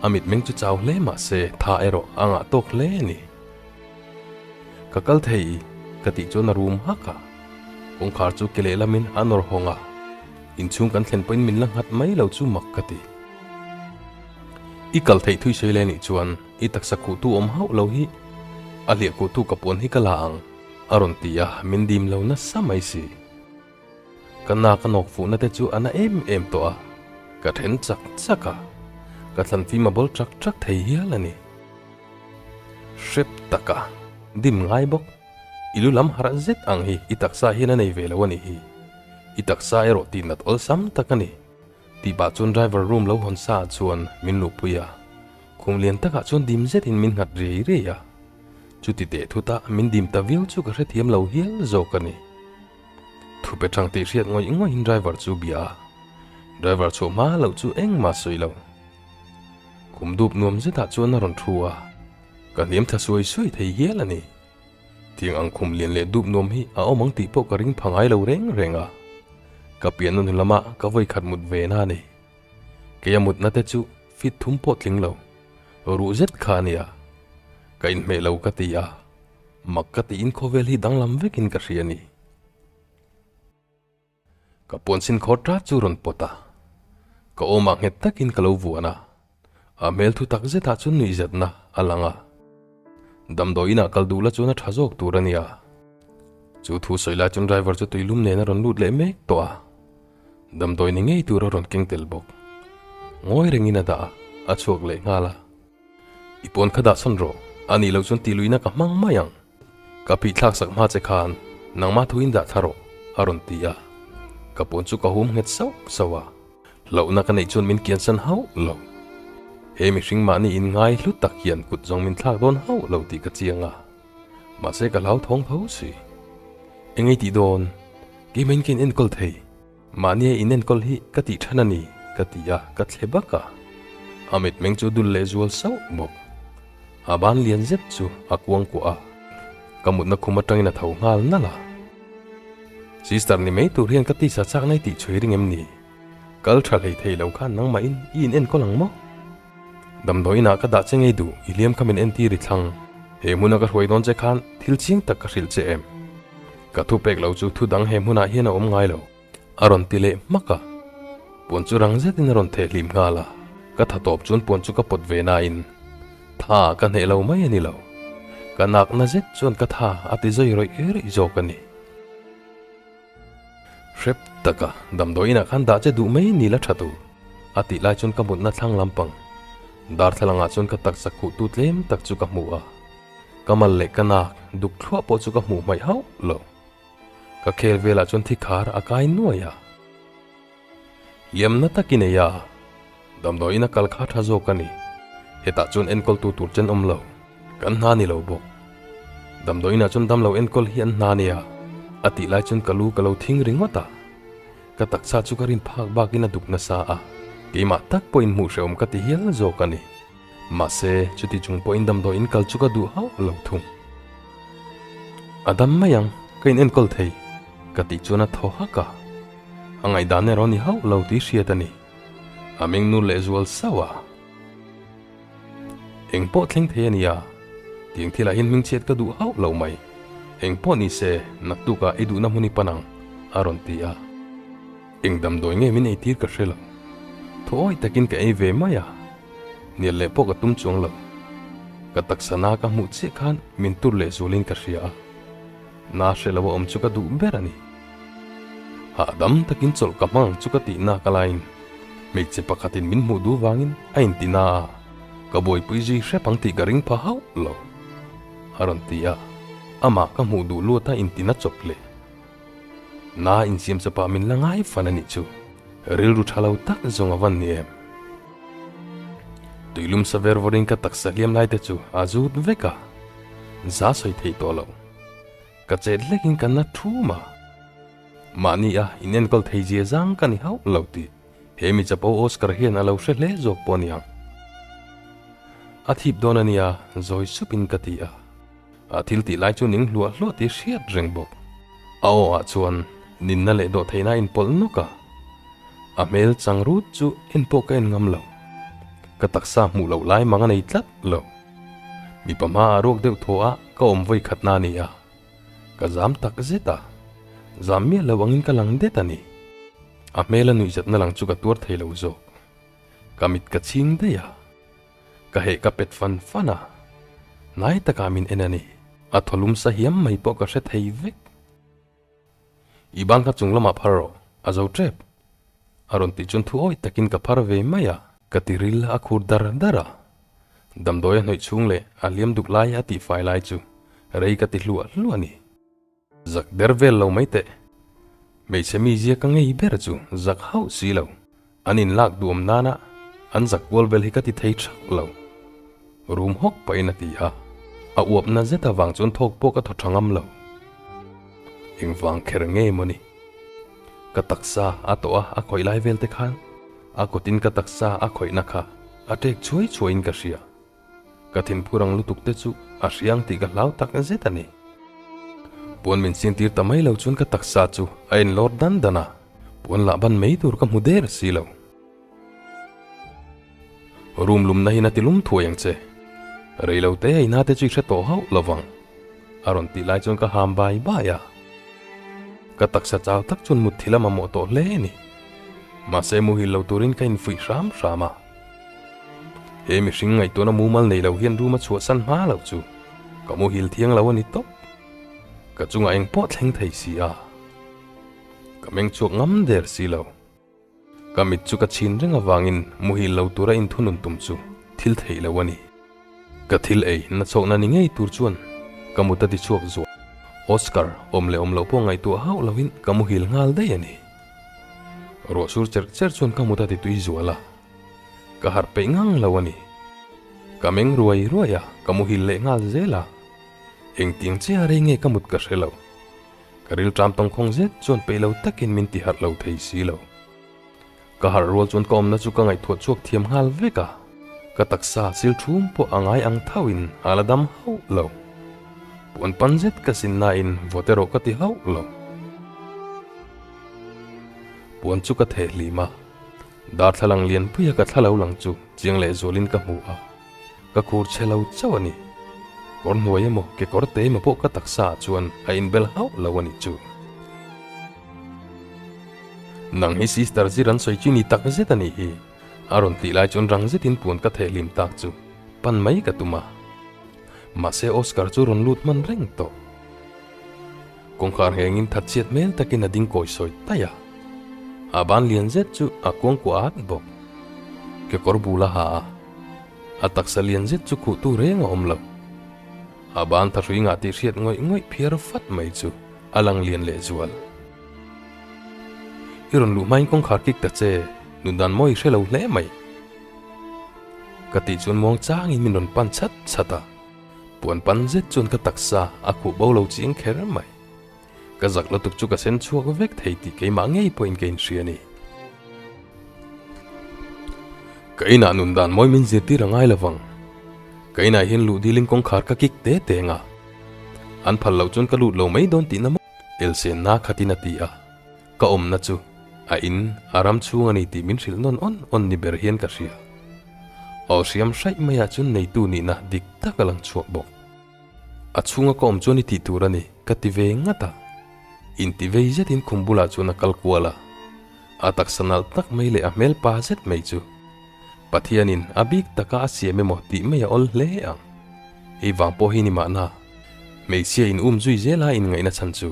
a mitmeng chu chau hle mah se tha erawh a ngah tawk hle a ni. Ka kal thei ka tih chuan a rum hak a, kawngkhar chu ke lehlamin a nawr hawng a, inchhung kan thlen pawhin min la nghat mai lo chu mak ka ti. I kal theih thui sawi le nih chuan i taksa khuhtu awm hauh lo hi a hliah khuhtu ka puan hi ka la ang a rawn ti a, min dim lo nasa mai si. Ka na ka nawk fuhna te chu a na em em tawh a, ka then chak chak a, ka thlan fim a bawl chak chak thei hial a ni. Hrep tak a, dim ngai bawk, i lu lam harh zet ang hi i taksa hian a nei ve lo a nih hi, i taksa erawh tih nat awlsam tak a ni, tih pah chuan driver room lo hawn sa ah chuan min luhpui a, khum lian takah chuan dim zetin min nghat riai riai a, chuti teh thut a min dim ta viau chu ka hrethiam lo hial zawk a ni. Thu pe thang tih hriat ngawih ngawihin driver chu bia a, driver chhuah hma loh chu engmah sawi lo. Khum dup nuam zetah chuan a rawn thu a, ka hliam tha suai suai thei hial a ni. Tiang ang khum lian leh dup nuam hi a awm ang tih pawh ka ring pha ngai lo reng reng a, ka pianna hnu lama ka vawi khat mut ve na a ni. Keia mutna te chu fit thum pawh tling lo, ruh zet kha a nia. Ka inhmeh lo ka ti a. Mak ka tiin khawvel hi danglam vekin ka hria a ni. Ka puansin khawr tat chu rawn pawt a, ka awmah nghet takin ka lo vuan a, a hmel thu tak zetah chuan nuihzatna a lang a. Damdawi inah kal duh la chuan a tha zawk tur a nia. Chu thu sawi lai chuan driver chu tuilum nen a rawn lut leh mek tawh a, damdawi ni ngei tur a rawn keng tel bawk. Ngawi rengin a dah a, a chhuak leh nghal a. I pawn kha dah sawn rawh, a nih loh chuan tihluihna ka hmang mai ang. Ka phih thlak sak hma che khan nangmah thuin dah thla rawh, a rawn ti a. Ka pawn chu ka hum nghet sauh sauh a, hlauhna ka neih chuan min kiansan hauh lo. He mihring mahni in ngai hlu tak hian kut zawng min thlak dawn hauh lo tih ka chiang a, mahse ka hlauthawng tho si. Engei tih dawn, keimah in ka in enkawl thei. Mahnia inenkawl hi ka tih than a ni, ka ti a, ka thle bak a. A mitmeng chu dul leh zual sauh bawk. A ban lian zet chu a kuang kuah a, ka mutna khum atangin a tho nghal nalh a. Sister ni mai tur hian ka tisa chak nai tih chhui ring em ni? Kal tha hlei thei lo khan nangmahin i inenkawl ang maw? Damdawi inah ka dah che ngei duh, i hliam kha min entir i thlang. He hmuna ka hruai dawn che khan thil chiang tak ka hrilh che em? Ka thu pek lo chu thu dang he hmunah hian a awm ngai lo. A rawn ti leh hmak a. Puan chu rang zetin a rawn theh hlim nghal a. Ka tha tawp chuan puan chu ka pawt ve nain tha ka hneh lo mai a ni lo. Ka nakna zet chuan ka tha a ti zai rawih rawih zawk a ni. Hrep taka damdawi inah khan dah che duh mai ni la tha tur, a tih lai chuan ka mutna thlang lampang. Darthlalangah chuan ka taksa khuhtu tlem tak chu ka hmu a, ka mal leh ka nak duk thluah pawh chu ka hmuh hmaih hauh lo. Ka khel velah chuan thi khar a kai nuai a. Hliamna tak i nei a, damdawiin a kal kha tha zawk a ni. Hetah chuan enkawltu tur chen awm lo, kan hna ni lo bawk. Damdawiinah chuan damlo enkawl hi an hna nia, a tih lai chuan ka lu ka lo thing ringawt a. Ka taksa chu ka rin phak bakin a duk nasa a, keimah tak pawhin hmuh hrehawm ka ti hial zawk a ni. Mahse, chuti chung pawhin damdawiin kal chu ka duh hauh lo thung. A dam mai ang, ka in enkawl thei, ka tih chuan a thaw hak a. A ngaihdan erawh ni hauh lo tih hriat a ni. A meng nur leh zual sauh a. Eng pawh thleng thei a nia, tiang thilah hian hmingchhiat ka duh hauh lo mai. Eng pawh ni se, naktukah i duhna hmun i pan ang, a rawn ti a. Eng damdawi nge min eitir ka hre lo. Thuawi takin ka ei ve mai a, hnial leh pawh ka tum chuang lo. Ka taksa na ka hmuh chiah khan min tur leh zualin ka hria a, na hre lo a awm chu ka duh ber a ni. Hahdam takin chawlh ka hmang ang chu ka tih nak alaiin hmeichhe pakhatin min hmuh duh vangin a inti na a, ka buaipui zui hrep ang tih ka ring pha hauh lo, a rawn ti a, amah ka hmuh duh luat a inti na chawp leh. Na insiam chawpah min la ngai fan a nih chu, rilru tha lo tak zawng a van ni em? Tuilum sa ver vawrin ka taksa hliam lai te chu a zut vek a, za sawi theih tawh lo. Ka chet hlekin ka na thum a, mahni a inenkawl thei zia zang ka ni hauh lo tih he mi chapo Oscar hian a lo hre hle zawk pawh a ni ang. A thip dawn a nia, zawi supin ka ti a. A thil tih lai chu ning hluah hluah tih hriat reng bawk. A aw ah chuan ninna leh dawhtheihna a inpawlh nawk a, a hmel chang rut chu en pawh ka en ngam lo. Ka taksa hmuh loh lai mang a nei tlat lo. Mipa hma ah ruak deuh thaw a ka awm vawi khatna a ni a, ka zam tak zet a, zam miah lo angin ka lang det a ni. A hmel a nuihzatna lang chu ka tuar thei lo zawk. Ka mit ka chhing daih a. Ka heh ka pet fan fan a, hnai takah min en a ni. A thawlum sa hiam mai pawh ka hre thei vek. I ban kha chung lamah phar rawh, a zo tep. A rawn tih chuan thu awi takin ka phar ve mai a. Ka ti ril a khur dar dar a. Damdawi a hnawih chhung leh a hliam duk lai a tihfai lai chu rei ka ti hluah hluah a ni. Zak der vel lo mai teh. Hmeichhe mi zia ka ngei ber chu zak hauh si lo. An inlak duhawm nana an zak kual vel hi ka ti thei thak lo. Rum hawk pahin a ti a. A uapna zet avang chuan thawk pawh ka thaw tha ngam lo. Engvang kher nge maw ni? Ka taksa a tawh a a khawih lai vel te khan a kutin ka taksa a khawihna kha a tek chhuai chhuaiin ka hria. Ka thinphur ang lutuk te chu a hriang tih ka hlau tak zet a ni. Puan min sintir ta mai lo chuan ka taksa chu a inlawr dan dan a, puan lah ban mai tur ka hmu der si lo. Room lumna hian a ti lum thuai ang che. Rei lo te a ina te chu i hre tawh hauh lo vang. A rawn tih lai chuan ka ham bai bai a. Ka taksa chau tak chuan mutthilh a mamawh tawh hle a ni. Mahse muhil lo turin ka infuih hram hram a. He mihring ngaihtuahna mumal nei lo hian room a chhuahsan hma loh chu ka muhil thiang lo a ni tawp. Ka chungah eng pawh thleng thei si a, ka meng chhuak ngam der si lo. Ka mit chu ka chhin reng avangin muhil lo tura inthunun tum chu thil theih lo a ni. Ka thil ei na chhawkna ni ngei tur chuan ka mut a ti chhuak zuah. Oscar awm leh awm loh pawh ngaihtuah hauh loin ka muhil nghal daih a ni. Ruah sur cher cher chuan ka mut a ti tui zual a, ka harh peih ngang lo a ni. Ka meng ruai ruai a, ka muhil leh nghal zel a. Engtiang chiah rei nge ka mut ka hre lo. Ka rilṭam tawngkhawng zet chuan peih lo takin min ti harh lo thei si lo. Ka harh rual chuan ka awmna chu ka ngaihtuah chhuak thiam nghal vek a, ka taksa sil ṭhum pawh a ngai ang thauhin a la dam hauh lo. Puan pan zet ka sin nain vawt erawh ka ti hauh lo. Puan chu ka theh hlim a, darthlalang lianpuia ka thla lo lang chu chiang lehzualin ka hmu a. Ka khur chhe lo chauh a ni. Kawr hnuai emaw kekawr te emaw pawh ka taksa ah chuan a inbel hauh lo a nih chu. Nang hi sister zir an sawi chi ni tak zet a nih hi. A rawn tih lai chuan rang zetin puan ka theh hlim tak chu pan mai ka tum a. Mahse Oscar chu rawn lut hman reng tawh. Kawngkhar nghengin thatchhiat hmel takin a ding kawi sawi taih a. A ban lian zet chu a kuangkuah at bawk. Kekawr bul a ha a. A taksa lian zet chu khuhtu reng a awm lo. A ban thahrui ngah tih hriat ngawih ngawih phiar fat mai chu a lang lian leh zual. I rawn luh hmain kawngkhar kik ta che, nundan mawi hre lo hle mai. Ka tih chuan muang changin min rawn pan chat chat a, puan pan zet chuan ka taksa a khuh bo lo chiang kher mai. Ka zak lutuk chu ka sen chhuak vek thei tih keimah ngei pawhin ka inhria a ni. Ka inah nun dan mawi min zirtir a ngai lovang. Ka inah hian luh dilin kawngkhar ka kik te teng a. An phal loh chuan ka lut lo mai dawn tihna maw? Elsenna khatin a ti a. Ka awmna chu a in a ram chhung a ni tih min hrilh nawn awn awn ni ber hian ka hria. Aw hriam hraih maiah chuan neitu nihna dik tak a lang chhuak bawk. A chhunga ka awm chuan i tih tur a ni, ka ti ve ngat a. Inti vei zetin khum bulah chuan a kal kual a. A taksa nalh tak mai leh a hmel pa zet mai chu Pathianin a bik taka a siam emaw tih mai a awl hle ang. Hei vang pawh hi ni mahna, hmeichhia in um zui zela inngaihna chhan chu.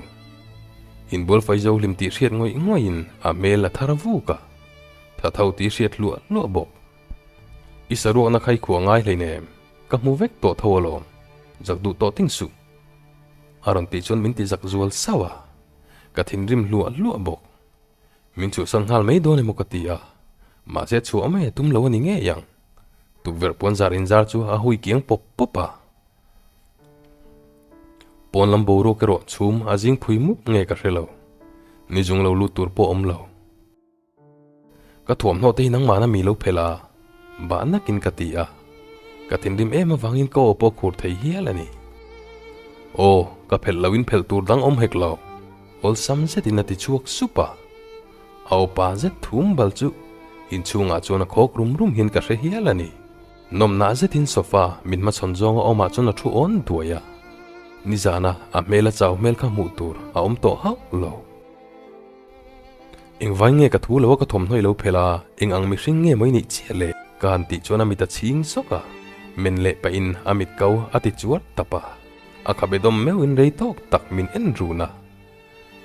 Inbual fai zo hlim tih hriat ngawih ngawihin a hmel a thar vuk a, tha tho tih hriat hluah hluah bawk. I saruakna kha i khuah ngai hleinem. Ka hmu vek tawh tho alawm, zak duh tawh ting suh. A rawn tih chuan min ti zak zual sauh a, ka thinrim hluah hluah bawk. Min chhuahsan nghal mai dawn emaw ka ti a, mahse chhuah mai a tum lo a ni ngei ang. Tukverh puan zar inzar chu a hui kiang pawp pawp a. Pawn lam boruak erawh chhum a zing phui mup nge ka hre lo, ni zung lo lut tur pawh a awm lo. Ka thuamhnaw te hi nangmahna mi lo phelh a, bah nakin ka ti a. Ka thinrim em avangin ka aw pawh khur thei hial a ni. Aw, ka phelh loin phelh tur dang awm hek lo, awlsam zetin a ti chhuak sup a. A aw pa zet thum bal chu inchhungah chuan a khawk rum rum hian ka hre hial a ni. Nawmnah zetin sofa min hmachhawn zawnga awmah chuan a thu awn duai a. Nizana a hmel a chau hmel kha hmuh tur a awm tawh hauh lo. Engvai nge ka thu lo a ka thawmhnaw i lo phelh a, eng ang mihring nge maw i nih chiah le? Ka han tih chuan a mit a chhing sawk a, men leh pahin a mit ko a ti chuar tap a, a khabe dawm meuhin rei tawk tak min en run a.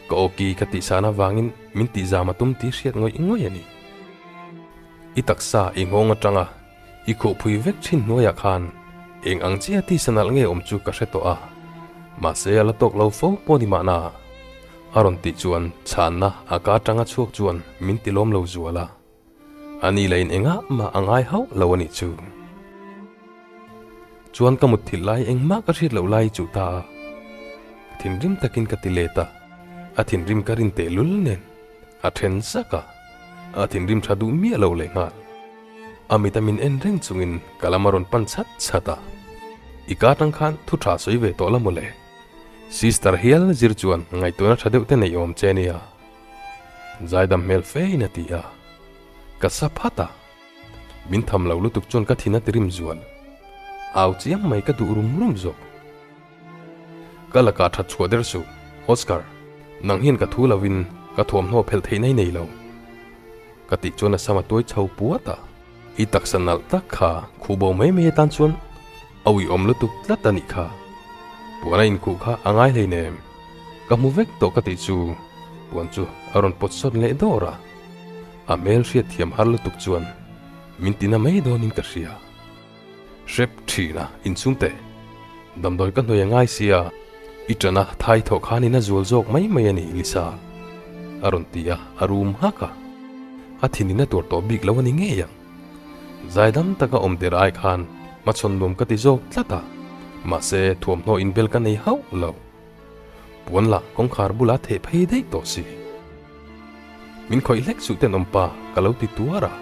Ka awki ka tihsan avangin min tihzam a tum tih hriat ngawih ngawih a ni. I taksa i nghawng atanga i khuhphui vek thin hnuaiah khan eng ang chiah tisa nalh nge awm chu ka hre tawh a, mahse a la tawk lo fo pawh ni mahna. A rawn tih chuan chhanna a ka atanga chhuak chuan min ti lawm lo zual a, a ni la in engah mah a ngai hauh lo a nih chu. Chuan ka mutthilh lai engmah ka hriat loh lai i chuh ta a, thinrim takin ka ti let a, a thinrim ka rin tehlul nen a then zak a, a thinrim tha duh miah lo leh nghal. A mit a min en reng chungin ka lam a rawn pan chat chat a, I ka atang khan thu tha sawi ve tawh la mawle. Sister hial zir chuan ngaihtuahna tha deuh te neih awm che nia. Zaidam hmel fe in a ti a. Ka sa phat a. Min tham lo lutuk chuan ka thin a ti rim zual. Au chiang mai ka duh rum rum zawk. Ka lakah that chhuah der suh, Oscar. Nang hian ka thu lovin ka thuamhnaw phelh theihna i nei lo. Ka tih chuan a sam a tuai chho puat a. I taksa nalh tak kha khuh bo mai mai atan chuan a uiawm lutuk tlat a nih kha. Puan a inkhuh kha a ngai hleinem. Ka hmu vek tawh ka tih chu puan chu a rawn pawt sawt leh dawr a. A hmel hriat thiam har lutuk chuan min tina mai dawnin ka hria. Hrep thin a, inchhung teh. Damdawi ka hnuai a ngai sia, i ṭan a thai thawh khanin a zual zawk mai mai a ni, Lisa. A rawn ti a, a rum hak a. A thinin a tuar tawh bik lo a ni ngei ang. Zaidam taka awm der ai khan hmachhawn nuam ka ti zawk tlat a, mahse thuamhnaw inbel ka nei hauh lo. Puan lah kawngkhar bulah theh phei daih tawh si. Min khawih hlek suh ten awmpa ka lo ti tuar a.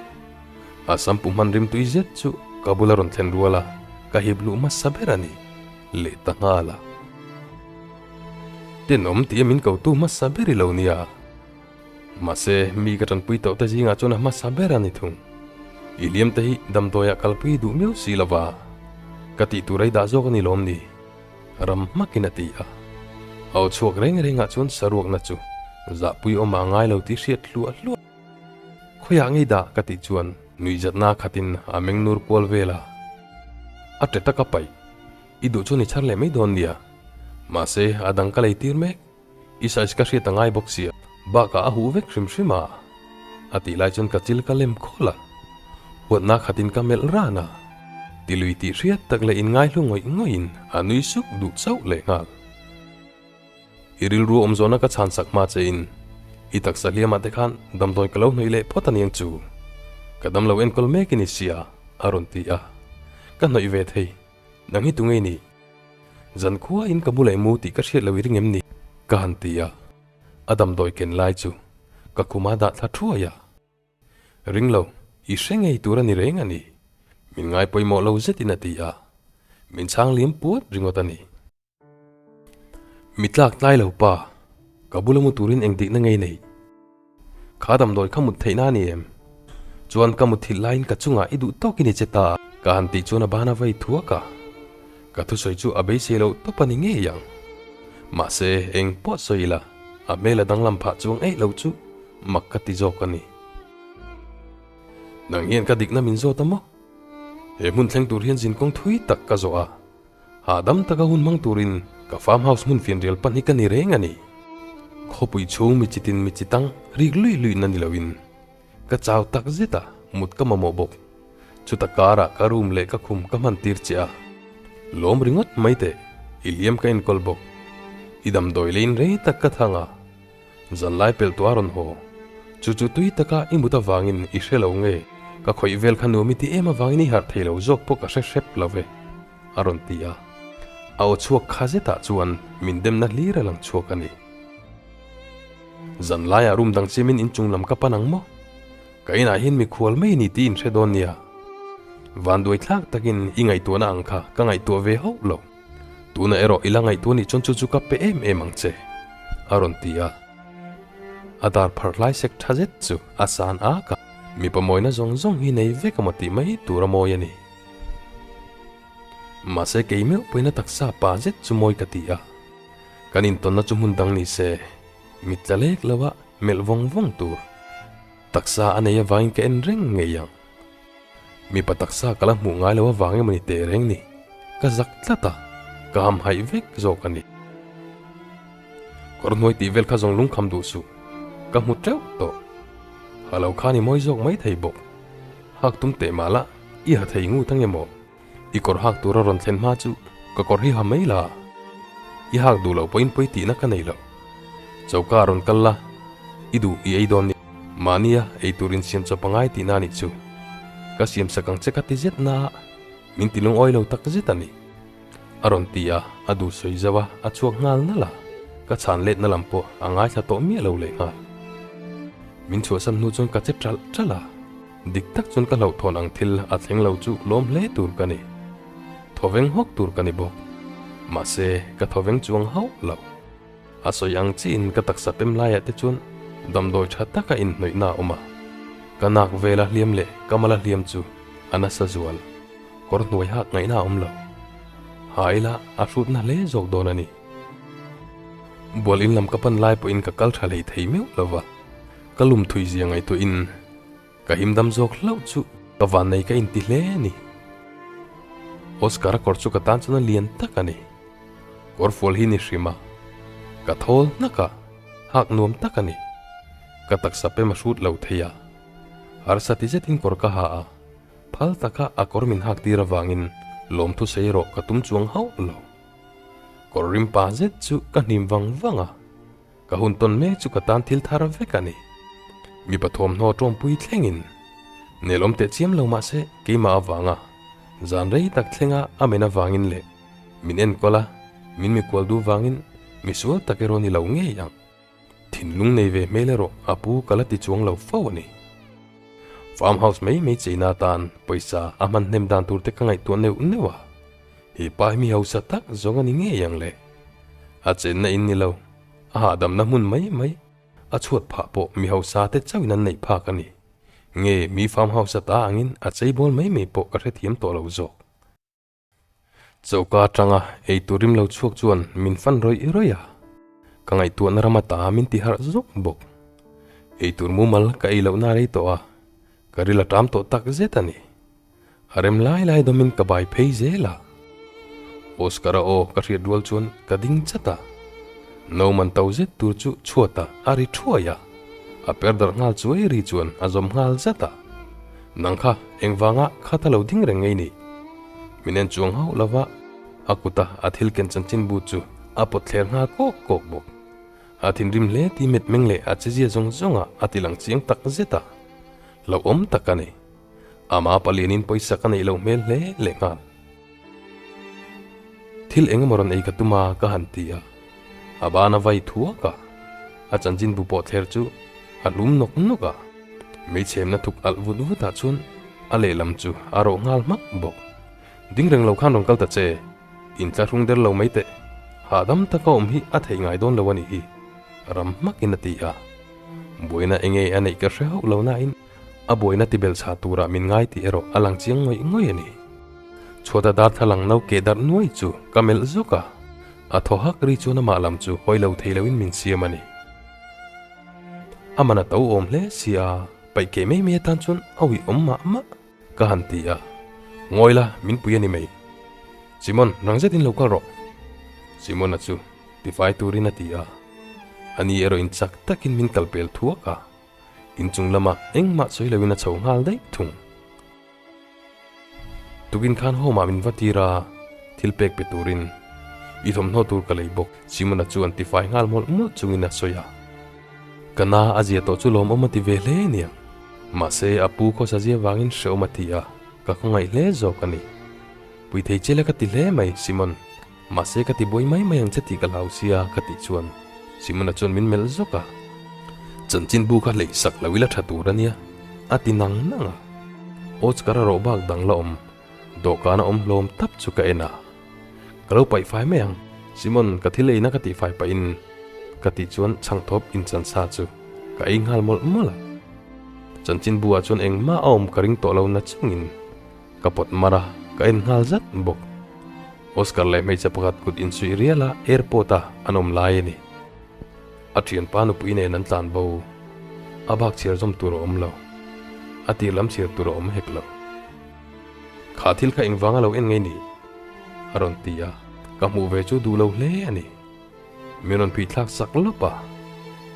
A sampu hman rim tui zet chu ka bula rawn thlen rual a, ka hip luh hmasa ber a ni leh ta nghal a. Tenawm tih a min kotu hmasa ber i lo nia. Mahse, mi ka tanpui tawh te zingah chuan a hmasa ber a ni thung. I hliam te hi damdawiah kalpui duh miau si lova, ka tih tur ei dah zawk a ni lawm ni? Ram hmakin a ti a. A aw chhuak reng rengah chuan saruakna chu zahpui awm a ngai lo tih hriat hluah hluah. Khawiah ngei dah ka tih chuan nuihzatna khatin a meng nur kual vel a. A ṭe taka paih. I duh chuan i chhar leh mai dawn nia. Mahse, a dang ka lei tir mek. I size ka hriat a ngai bawk sia. Bakah a huh vek hrim hrim a. A tih lai chuan ka chil ka lem khawlh a. Huatna khatin ka melh ran a. Tilui tih hriat tak leh inngaihlu ngawih ngawihin a nui suk duh chauh lehnghal. I rilru awm zawhna ka chhan sak hma che in i taksa hliamah te khan damdawi ka lo hnawih leh phawt aniang chu. Ka damlo enkawl mek i ni sia, a rawn ti a. Ka hnawih ve thei. Nang hi tunge i nih? Zankhua in ka bulah i mu tih ka hriat lo i ring em ni? Ka han ti a. A damdawi ken lai chu ka khuma dah thla thuai a. Ring lo, i hre ngei tur a ni reng a ni. Min ngai pawimawh lo zetin a ti a. Min chhang liam puat ringawt a ni. Mi tlak tlai lo pa, ka bula mu turin eng dikna ngei nei? Kha damdawi kha mut theihna a ni em? Chuan ka mutthilh laiin ka chungah i duh tawkin i che ta a. Ka han tih chuan a ban a vei thuak a. Ka thusawi chu a beisei loh tawp a ni ngei ang. Mahse, eng pawh sawi ila, a hmel a danglam phah chuang eih lo chu mak ka ti zawk a ni. Nang hian ka dikna min zawt a maw? He hmun thleng tur hian zinkawng thui tak ka zawh a, hahdam taka hun hmang turin ka farm house hmun fianrial pan hi ka ni reng a ni. Khawpui chhung mi chitin mi chitang rik luih luihna ni loin Ka chau tak zet a, mut ka mamawh bawk. Chuta karah ka room leh ka khum ka hman tir che a. Lawm ringawt mai teh, i liam ka enkawl bawk. I damdawi leiin rei tak ka thang a, zanlai pelh tawh a rawn haw. Chu chu tui taka i mut avangin i hre lo nge, ka khawih vel kha nuam i ti em avangin i harh thei lo zawk pawh ka hre hrep lo ve, a rawn ti a. A aw chhuak kha zetah chuan min demna hlir a lang chhuak a ni. Zan laiah room dang chiamin inchung lam ka pan ang maw? Ka inah hian mikhual mai ni tih inhre dawn nia. Vanduai thlak takin i ngaihtuahna ang kha ka ngaihtuah ve hauh lo. Tunah erawh i la ngaihtuah nih chuan chu chu ka pe em em ang che, a rawn ti a. A dar pharh hlai sek tha zet chu a san ak a, mipa mawina zawng zawng hi nei vek emaw tih mai tur a mawi a ni. Mahse kei meuh pawhin a taksa pa zet chu mawi ka ti a. Kan intawnna chu hmun dang ni se, mit tla lek lo a melh vawng vawng tur. Taksa a nei avangin ka en reng ngei ang. Mipa taksa ka la hmuh ngai lo avang emaw ni teh reng ni, ka zak tlat a, ka hamhaih vek zawk a ni. Kawr hnuai tih vel kha zawng lungkham duh suh, ka hmu teuh tawh. Ha lo khan i mawi zawk mai thei bawk. Hak tum teh mah la, i ha thei ngut ang emaw? I kawr hak tura rawn thlen hma chu ka kawr hi ha mai la. I hak duh loh pawhin pawi tihna ka nei lo. Choka a rawn kal la, i duh i ei dawn ni. Mahnia ei tur insiam chawp a ngai tihna a nih chu. Ka siam sak ang che ka ti zet na a, min ti lungawi lo tak zet a ni. A rawn ti a, a duh sawi zauh a, a chhuak nghal nalh a, ka chhan letna lam pawh a ngaithla tawh miah lo lehnghal. Min chhuahsan hnu chuan ka che ṭalh ṭalh a. Dik tak chuan ka hlauhthawn ang thil a thleng lo chu lawm hle tur ka ni. Thawveng hawk tur ka ni bawk. Mahse, ka thawveng chuang hauh lo. A sawi ang chiin ka taksa pem laiah te chuan damdawi tha taka inhnawihna a awm a. Ka nak vela hliam leh ka mala hliam chu a nasa zual. Kawr hnuai hak ngaihna a awm lo. Ha ila a hrutna hle zawk dawn a ni. Bual in lam ka pan lai pawhin ka kal tha hlei thei meuh lo va. Ka lum thui zia ngaihtuahin Ka himdam zawk hlauh chu ka vannei ka inti hle a ni. Oscar-a kawr chu ka tan chuan a lian tak a ni. Kawr fual hi ni hrim a, ka thawl hnak a, hak nuam tak a ni. Ka taksa pem a hrut lo thei a, harsa ti zetin kawr ka ha a, phal taka a kawr min hak tir avangin lawmthu sei erawh ka tum chuang hauh lo. Kawr rim pa zet chu ka hnim vang vang a. Ka hun tawn mek chu ka tan thil thar vek a ni. Mipa thawmhnaw tawmpui thlengin nelawm teh chiam lo mah se keimah avanga zan rei tak thlenga a men avangin leh min enkawl a, min mikual duh vangin misual tak erawh ni lo ngei ang. Thinlung nei ve hmel erawh a pu ka la ti chuang lo fo a ni. Farm house mai mai cheina atan pawisa a hman hnem dan tur te ka ngaihtuah neuh neuh a. He pa hi mi hausa tak zawng a ni ngei ang le. A chenna in ni lo, a hahdamna hmun mai mai, a chhuat phah pawh mi hausa te chauhin an neih phak a ni. Nge mi farm house ta angin a cheibawl mai mai pawh ka hrethiam tawh lo zawk. Choka atanga ei tur rim lo chhuak chuan min fan rawih rawih a, ka ngaihtuahna ram ata min ti harh zawk bawk. Ei tur mumal ka ei lohna rei tawh a, ka ril a ṭam tawh tak zet a ni. A rem lai lai dawmin ka bai phei zel a. Oscar-a aw ka hriat rual chuan ka ding chat a. No man to zet tur chu chhuat ah a ri thuai a. A per darh nghal chuai ri chuan a zawm nghal zat a. Nang kha engvanga kha ta lo ding reng ngei ni? Min en chuang hauh lova, a kuta a thil ken chanchinbu chu a pawt thler nghal kawk kawk bawk. A thinrim hle tih metmeng leh a chezia zawng zawngah a ti lang chiang tak zet a, hlauhawm tak a ni. Ama palianin pawisa ka neih loh hmel hle leh nghal. Thil eng emaw rawn ei ka tum a ka han ti a, a ban a vai thuak a, a chanchinbu pawh thler chu a hlum nawk nawk a, meichhemna thuk alh vut vut ah chuan a lehlam chu a rawh nghal hmak bawk. Ding reng lo khan rawn kal ta che, inthlahrung der lo mai teh, hahdam taka awm hi a theih ngai dawn lo a nih hi, ram hmakin a ti a. Buaina enge a neih ka hre hauh lo nain, A buaina ti belchhah turah min ngai tih erawh a lang chiang ngawih ngawih a ni. Chhuata darthlalang no keh darh nuai chu ka melh zawk a, a thaw hak ri chuan amah lam chu hawi lo thei loin min siam a ni. A man a to awm hle si a, paih keh mai mai atan chuan a uih awm mah mah ka han ti a, Ngawi la, min pui a ni mai. Simon, rang zetin lo kal rawh. Simona chu tifai turin a ti a, ani erawh in chak takin min kal pel thuak a. Inchung lamah engmah sawi loin a chho nghal daih thung. Tukin khan home ah min va tir a, thil pek pe turin i thawmhnaw tur ka lei bawk. Simona chuan tifai nghal mawlh mawlh chungin a sawi a. Ka na a zia tawh chu lawmawm a ti ve hle aniang. Mahse a pu khawsa zia vangin hrehawm a ti a, ka khawngaih hle zawk a ni. Pui thei che la ka ti hle mai, Simon. Mahse ka ti buai mai mai ang che tih ka hlau sia ka tih chuan Simona chuan min melh zawk a, Chanchinbu kha hleih sak lo ila tha tur a nia a ti nang nang a. Oscar a rawh bak dang la awm, dawhkan a awm hlawm tap chu ka en a. Ka lo paih fai mai ang, Simon ka thil eina ka tih fai pahin ka tih chuan chhangthawp inchansa chu ka ei nghal mawlh mawlh a. Chanchinbu ah chuan engmah a awm ka ring tawh lo na chungin ka pawt mar a, ka en nghal zat bawk. Oscar leh hmeichhe pakhat kut insuih rial a airport a an awm lai a ni. A thianpa nupui nen an tlan bo. A bak chhiar zawm tur a awm lo. A tir lam chhiar tur a awm hek lo. Kha thil kha engvang a lo en ngei ni? A rawn ti a, ka hmuh ve chu duh lo hle a ni. Min rawn phih thlak sak lawp a,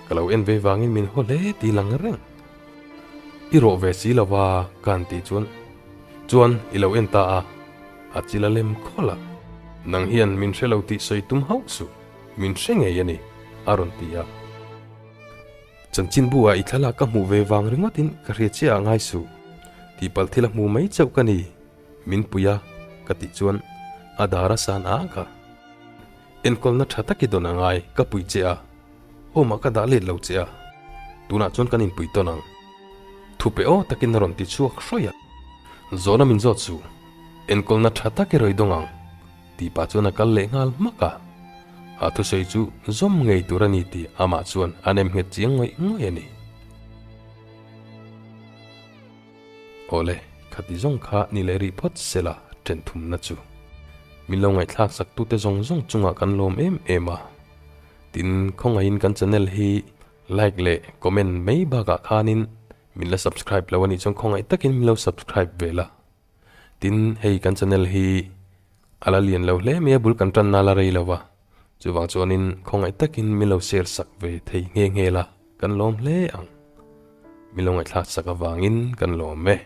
ka lo en ve vangin min haw hle ti lang reng. I rawh ve si lo va ka han tih chuan, Chuan i lo en ta a, a chil a lem khawlh a. Nang hian min hre lo tih sawi tum hauh suh, min hre ngei a ni, a rawn ti a. Chanchinbu ah i thlalak ka hmuh ve vang ringawtin ka hria chiah ah ngai suh, tihpalh thil a hmu mai chauh ka ni, min pui a, ka tih chuan a dar a san ak a. Enkawlna tha tak i dawn a ngai, ka pui che a, home ah ka dah let lo che a, tunah chuan kan inpui tawn ang. Thupe aw takin a rawn ti chhuak hrawih a, Zawhna min zawt suh, enkawlna tha tak i rawi dawng ang, tih pah chuan a kal leh nghal hmak a. A thusawi chu zawm ngei tur a ni tih amah chuan a nem nghet chiang ngawih ngawih a ni. Awle, khati zawng kha ni leh rih phawt sela then thumna chu. Min lo ngaihthlak sak tute zawng zawng chungah kan lawm em em a. Tin, khawngaihin kan channel hi like leh comment mai bakah khanin min la subscribe lo a nih chuan khawngaih takin min lo subscribe ve la. Tin, hei kan channel hi a la lian lo hle mai a, bul kan tanna la rei lo va. Chuvang chuanin khawngaih takin min lo share sak ve thei nghe nghe la, kan lawm hle ang. Min lo ngaihthlak sak avangin kan lawm e.